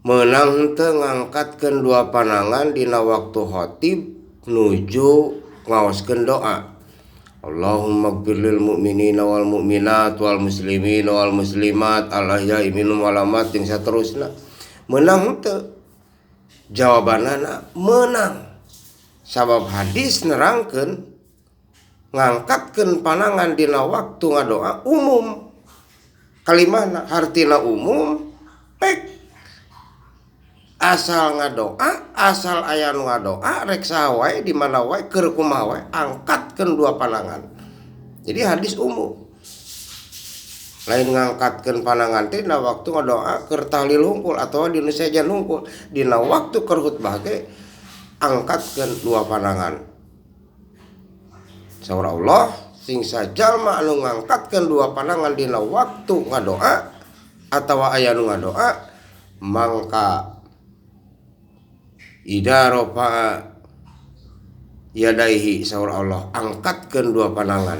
Meunang henteu ngangkatkeun dua panangan dina waktu khatib nuju ngaoskeun doa. Allahumma ighfir lil mu'minina wal mu'minat wal muslimina wal muslimat al ahya'i minhum wal amwat jeung saterusna. Meunang henteu? Jawabanana meunang. Sabab hadis nerangkeun ngangkatkeun panangan dina waktu ngadoa umum. Kalimahna hartina umum pek asal ngadoa, asal aya nu ngadoa rek saha wae di mana wae keur kumaha wae angkatkeun dua panangan. Jadi hadis umum. Lain ngangkatkeun panangan teh dina waktu ngadoa keur tahlil hungkul atawa dina sejen hungkul, dina waktu keur khutbah ge angkatkeun dua panangan. Saur Allah sing sajalma anu ngangkatkeun dua panangan dina waktu ngadoa atawa aya nu ngadoa mangka ida rafa'a yadaihi saur Allah angkatkeun dua panangan.